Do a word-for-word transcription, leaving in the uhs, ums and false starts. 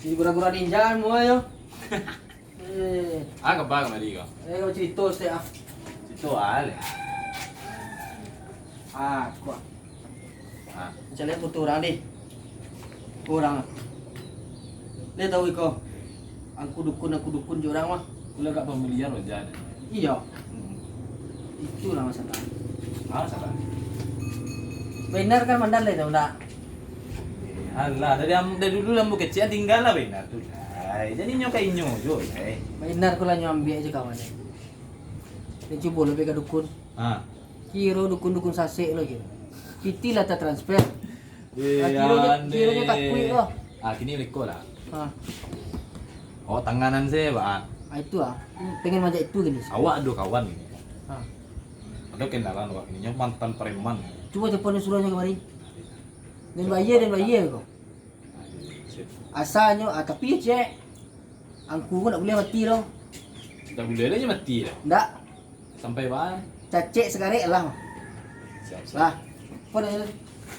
Jadi gura-gura ninja semua yo. Eh, Ah, kaba kamari ko? Eh, kau cerita sih ah. Cerita ah, leh. Ah, kau. Ah. Macam lihat foto orang deh. Orang. Dia tahu iko. Angku dukun, angku dukun je orang mah. Kula agak familiar wajah dia. Iya. Hmm. Itulah masalah. Ah, salah. Benar kan mandar deh tahu ndak? Alah, dari am-, dari dulu lambu kecil tinggal lah benar tu. Ai, jadi nyo ka inyo jo, ai. Benar kula nyo ambiak je kawan. Dia cubo lo ka dukun. Ha. Kiro dukun-dukun sasek lo kiro. Piti lah tertransfer. Eh, Ah, kiro je, kiro je andeh. Takuik lo. Ah, kini beko lah. Ha. Oh, tanganan saya, Pak. Ah, itu ah. Pengen majak itu gini. Awak ado kawan gini. Ha. Ado kenalan awak gini, nyo mantan preman. Cubo telepon suruah nyo kamari. Dan bayar, dan bayar ko. Sip. Asanyo, ah, tapi cek. Angku ko ndak buliah mati doh. Ndak buliah doh nyo mati doh. Ndak. Sampai baa? Cacek sagarek lah. Siap, siap. Lah. Ko dah.